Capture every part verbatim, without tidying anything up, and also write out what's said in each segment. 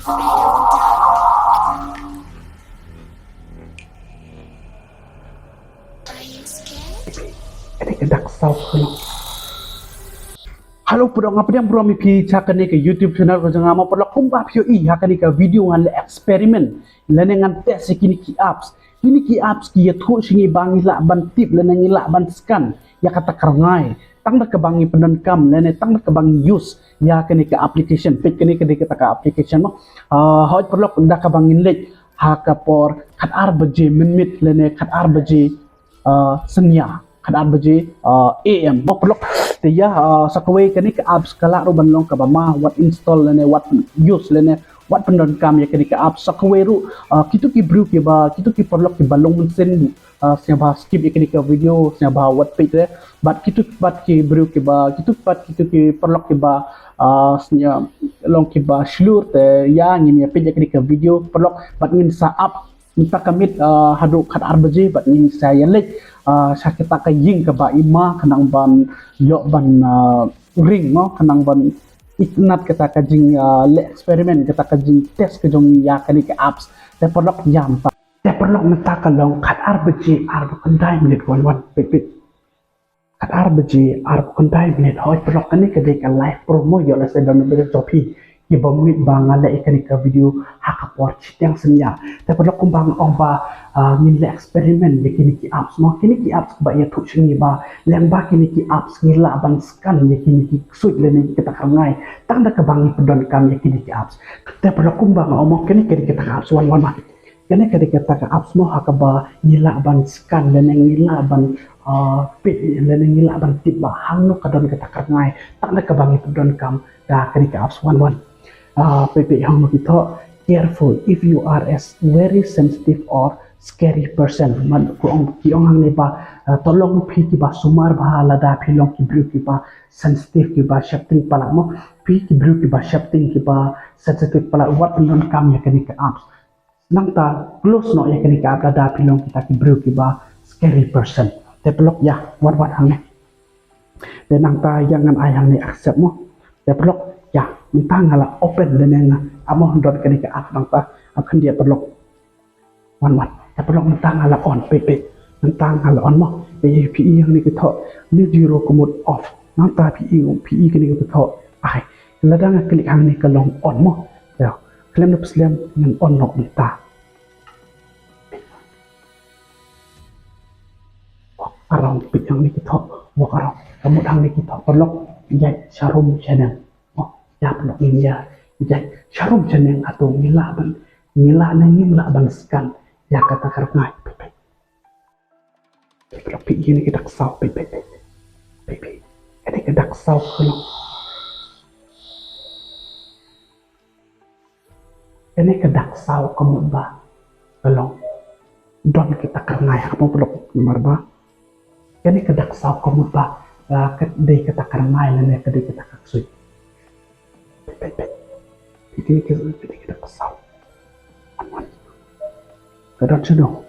Ade ka dak saw ka long. Hello, paralok, nga pdiang burom ïa phi sha kane ka YouTube channel ka jong nga. Mo paralok, kumba phi ïohi ha kane ka video ngan leh experiment lane ngan test ïa kine ki apps. Kine ki apps ki ïathuh sha ngi ba ngi lah ban tip lane ngi lah ban scan ïa kata ka rngai tang da kaba ngi pyndonkam lane tang da kaba ngi use ïa kane ka application. Peit, kane ka dei kata ka application mo. Ah, hooid paralok, da kaba ngin leit ha ka por khatar baje mynmiet lane khatar baje, ah, synñia, khatar baje, ah, A M. Mo paralok, te ïa, ah, sa kawei kane ka apps ka lah ruh ban long kaba ma wat install lane wat use lane wat pyndonkam ïa kane ka apps. Sa kawei ruh, ah, kito ki briew kiba, kito ki paralok kiba long mynsiem, ah, sngewbha skip ïa kane ka video, sngewbha wat peit re. Bad kito pat ki briew kiba, kito pat kito ki paralok kiba, ah, sngewbha long kiba shlur, te ïa ngin ïa peit ïa kane ka video paralok bad ngin sa ap mynta ka miet, ah, haduh khatar baje bad ngin sa ïa leit, ah, sha kita ka ïing kaba i ma khnang ban ïoh ban, ah, ring mo, khnang ban itynnad kata ka jing, ah, leh experiment, kata ka jingtest ka jong ïa kane ka apps. Te paralok, ïa mynta. Te paralok, mynta ka long khatar baje arphew khyndai minit, wan wan, peit peit. Khatar baje arphew khyndai minit. Hooid paralok, kane ka dei ka live promo, ïoh lehse don na bynta jong phi kiba ngeit ba nga leh ïa kane ka video ha ka por shiteng synñia. Te paralok, kumba nga ong ba, ah, ngin leh experiment ïa kine ki apps mo. Kine ki apps kiba ïathuh sha ngi ba lem bad kine ki apps ngi lah ban scan ïa kine ki ksuid lane kata ka rngai tang da kaba ngi pyndonkam ïa kine ki apps. Te paralok, kumba nga ong mo, kane ka dei kata ka apps, wan wan wan. Kane ka dei kata ka apps mo ha kaba ngi lah ban scan lane ngi lah ban, ah, peit lane ngi lah ban tip ba hangno ka don kata ka rngai tang da kaba ngi pyndonkam da kane ka apps, wan wan. Ah, peit peit hangno ki thoh, careful if you are a s-, very sensitive or scary person. Mut ki ong, ki ong hangne ba, ah, to long phi kiba sumar bha lada phi long ki briew kiba sensitive, kiba sheptieng palat mo. Phi ki briew kiba sheptieng, kiba sensitive palat, wat pyndonkam ïa kane ka apps. Nangta close noh ïa kane ka app lada phi long kita ki briew kiba scary person. Te paralok, ïa, wan wan hangne. Te nangta ïa ngan ai hangne accept mo. Te paralok, ïa, mynta nga la open lane nga, amo, don kane ka app nangta, ah, khyndiat paralok. Wan wan. Te paralok, mynta nga la on, peit peit. Mynta nga la on mo. Peit, phi i hangne ki thoh, new zero ka mut off. Nangta phi i, phi i kane ka thoh, ai. Lada nga click hangne ka long on mo. Ïa, khlem da pynslem ngan on noh mynta. Walk around, peit hangne ki thoh, walk around. Ka mut hangne ki thoh paralok, ïaid sharum shaneng. Oh, ïa paralok, ngin ïaid sharum shaneng, hato ngi lah ban, ngi lah ne ngim lah ban scan ïa kata ka rngai. Peit peit. Peit paralok, peit ïa kane ka dak saw, peit peit peit. Peit peit. Kane ka dak saw ka long. Kane ka dak saw ka mut ba ka long don kita ka rngai, ha ka pynlong paralok, namar ba kane ka dak saw ka mut ba, ah, ka dei kata ka rngai lane ka dei kata ka ksuid. Peit peit peit. Peit kane ka, peit kane ka dak saw. Wan wan. Ka don shano?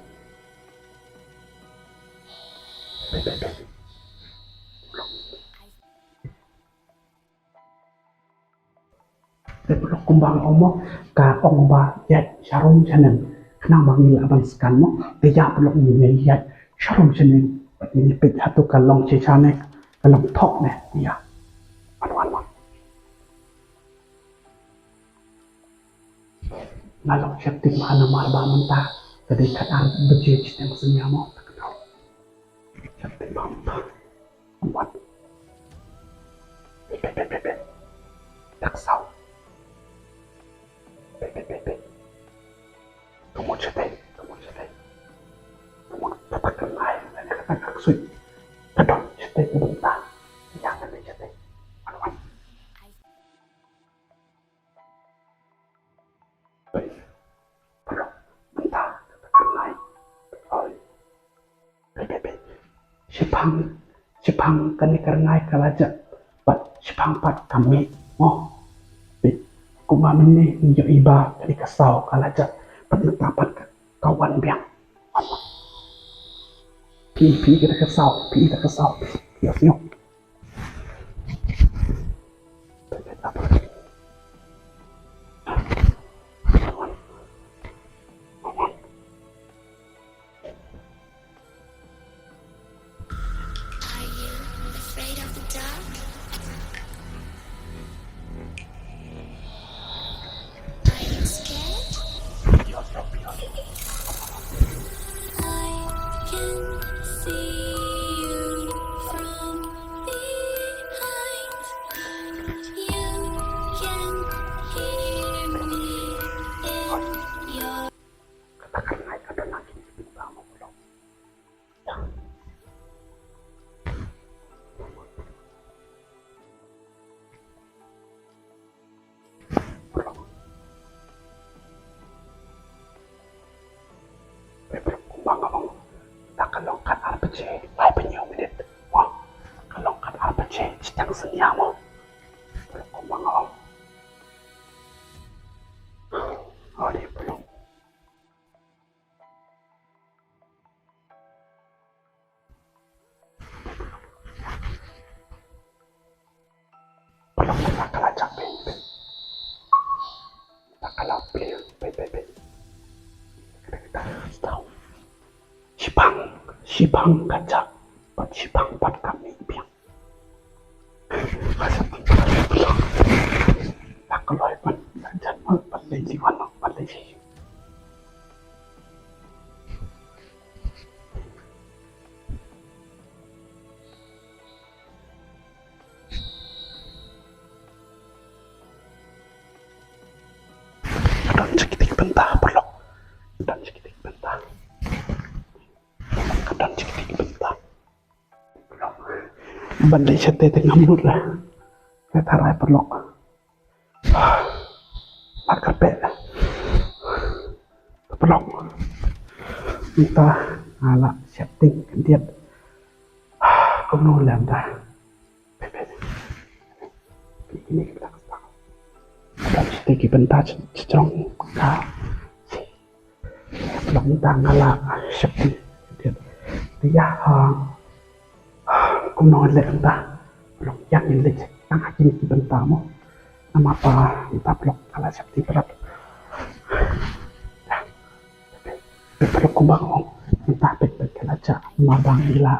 Peit peit peit. Te paralok, kumba nga ong mo, ka ong ba ïaid sharum shaneng, khnang ba ngin lah ban scan mo. Te ïa paralok, ngin ïaid sharum shaneng bad ngin peit hato ka long shisha ne ka long thok ne. Ïa. Wan wan wan. Nga long sheptieng bha namar ba mynta ka dei khatar baje shiteng synñia mo. Sheptieng bha mynta. Wat. Peit peit peit peit. Dak saw. Peit peit peit peit. Ka mut shatei, ka mut shatei. Ka mut kata ka rngai, kata ka ksuid. Ka don shatei ka bynta. Ïa kane shatei. Wan wan. Peit. Paralok, mynta kata ka rngai. Oi. Peit peit peit. Shiphang, shiphang kane ka rngai ka la jah. Bad shiphang pat ka mih. Mo. Peit. Kumba mynne ngi ïohi ba kane ka saw ka la jah. Bad mynta pat ka, ka wan biang. Phi, phi, kata ka saw, phi, kata ka saw. Phi, phi. Kata ka ngai ka dona ki bynta mo ko. Kumba nga ong, la ka long kat ar baje lai phew minit. Wah, ka long kat ar baje, shiteng synñia mo. Kumba nga ong. Oh, dei phew. Phew, ka la jam, phew, phew. Ka la phew, phew, phew, phew. Shipang, shipang ka jam, bad shipang bad ka mih biang. Ka kloi ban, ban, ban leit liwan, ban leit. Ka don sa kitei ki bynta, paralok. Ka don sa kitei ki bynta. Ka don sa kitei ki bynta. Ban leit shatei te ngam nud la. Ka tharai, paralok. Mat kyrpad. Paralok. Mynta nga la sheptieng khyndiat. Kumno lem da. Kine ki bynta, ki bynta jrong ka. Paralok, mynta nga la sheptieng khyndiat. Te ïa, ha, kumno leh mynta? Paralok, ïa ngin leit tang ha kine ki bynta mo. Namar ba mynta, paralok, ka la sheptieng palat. Paralok, kumba nga ong, mynta peit peit ka la jah, namar ba ngi la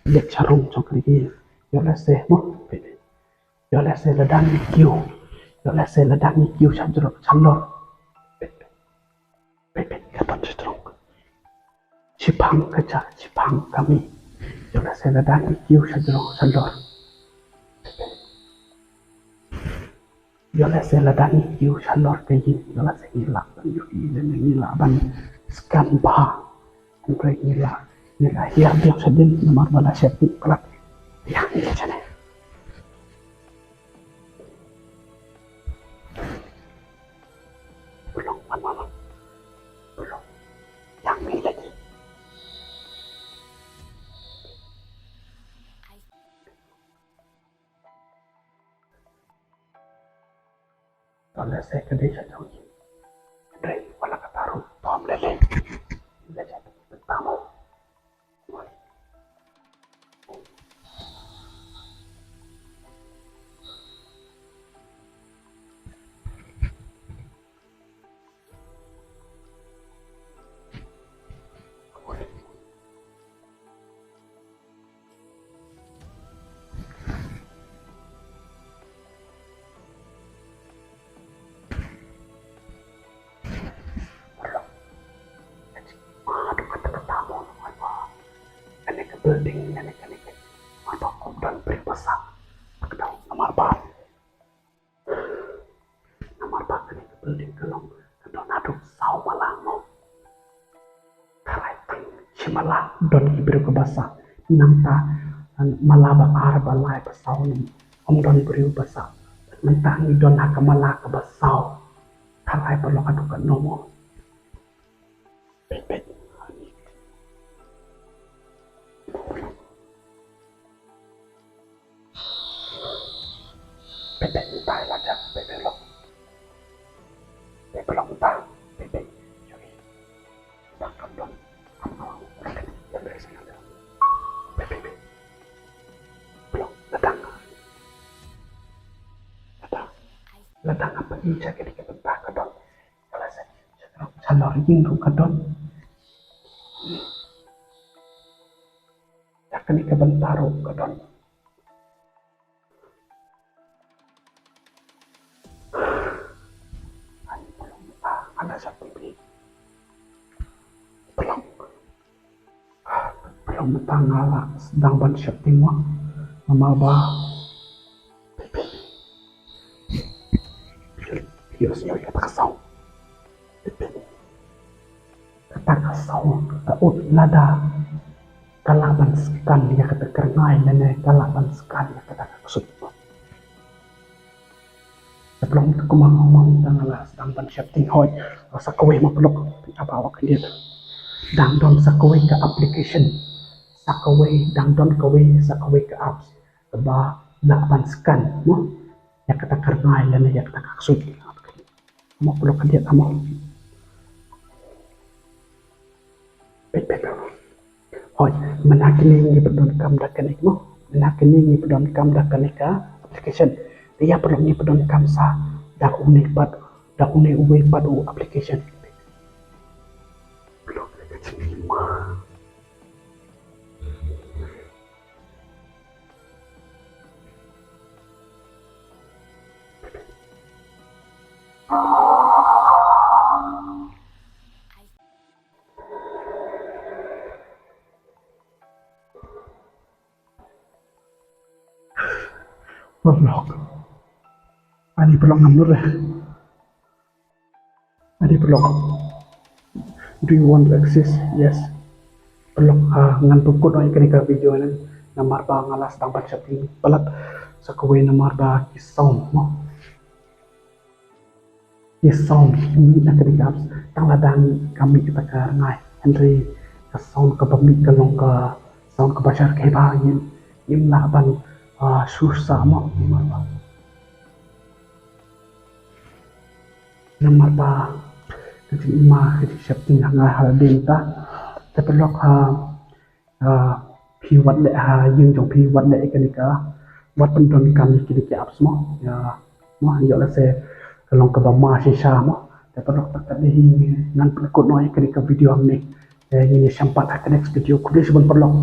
leit sha room jong ka lady. Ïoh lehse mo, peit peit. Ïoh lehse lada ngi kiew. Ïoh lehse lada ngi kiew sha jrong shalor. Peit peit. Peit peit, ka don sha jrong. Shipang ka jah, shipang ka mih. Ïoh lehse lada ngi kiew sha jrong shalor. Ïoh lehse lada ngi kiew shalor ka ïing, ïoh lehse ngi lah ban ïohi lane ngi lah ban scan bha. Hynrei ngi lah, ngi lah hiar biang shadien namar ba la sheptieng palat. Ïa ngi leit shane. Paralok, wan, wan, wan. Paralok, ïa ngi leit. Te lehse ka dei sha jrong ïing. Hynrei wat la katta ruh, to ym lei lei. Leit sha bynta mo. Kane ka building, kane, kane, kane. Namar ba ym don briew ba sah. Namar ba Namar ba kane ka building ka long, ka don haduh saw mala mo. Tharai tang shi mala don ki briew kiba sah. Nangta, mala ba ar, ba lai, ba saw ne ym don briew ba sah. Mynta ngi don ha ka mala kaba saw. Tharai paralok haduh katno mo. Peit, peit. Peit, peit, mynta la jah, peit, peit, paralok. Peit, paralok, mynta, peit, peit. Ïohi. Mynta kam don. Kam don. Peit, peit, peit. Paralok, la dang. La dang. La dang, haba ngi check ïa kane ka bynta ka don. Shalor ïing ruh ka don. Ïa kane ka bynta ruh ka don. Ai, paralok, mynta nga la sheptieng. Paralok, mynta nga la sdang ban sheptieng mo. Namar ba, peit, peit. Phi ïohsngew ïa kata ka sound? Kata ka sound ka ud lada ka lah ban scan ïa kata ka rngai lane ka lah ban scan ïa kata ka ksuid. Sa pynlong kumno kumno tang la sdang ban shapting hoi. Sa kawei mo pynlong, apa wa khyndiat. Dang don sa kawei ka application. Sa kawei, dang don kawei sa kawei ka apps kaba lah ban scan mo ïa kata ka rngai lane ïa kata ka ksuid. Mo pynlong khyndiat mo. Peit, peit, peit. Hoi, mynta kine ngi pyndonkam da kane mo. Mynta kine ngi pyndonkam da kane ka application. Te ïa pynlong ngi pyndonkam sa da une pat, da une uwei pat u application. Pynlong. Ani pynlong ngam nud re. Ani pynlong. Do you want to access? Yes. Pynlong, ah, ngan pynkut noh ïa kane ka video ne. Namar ba nga la sdang ban shapting palat. Sa kawei namar ba ki sound mo. Ki sound ki mih na kane ka apps tang lada kam mih kata ka rngai. Hynrei ka sound kaba mih ka long ka sound kaba shyrkhei bha, ngim, ngim lah ban, ah, shu sah mo namar ba, namar ba ka jingim ka jingshapting ha nga ha la dien ta. Te pynlong, ah, Ah, phi wat leh ha ïing jong phi, wat leh ïa kane ka, wat pyndonkam ïa kine ki apps mo. Ïa mo, ïoh lehse ka long kaba ma shisha mo. Te pynlong, tang katne hi ngan pynkut noh ïa kane ka video hangne. Te ngin ïashem pat ha ka next video. Khublei shibun pynlong.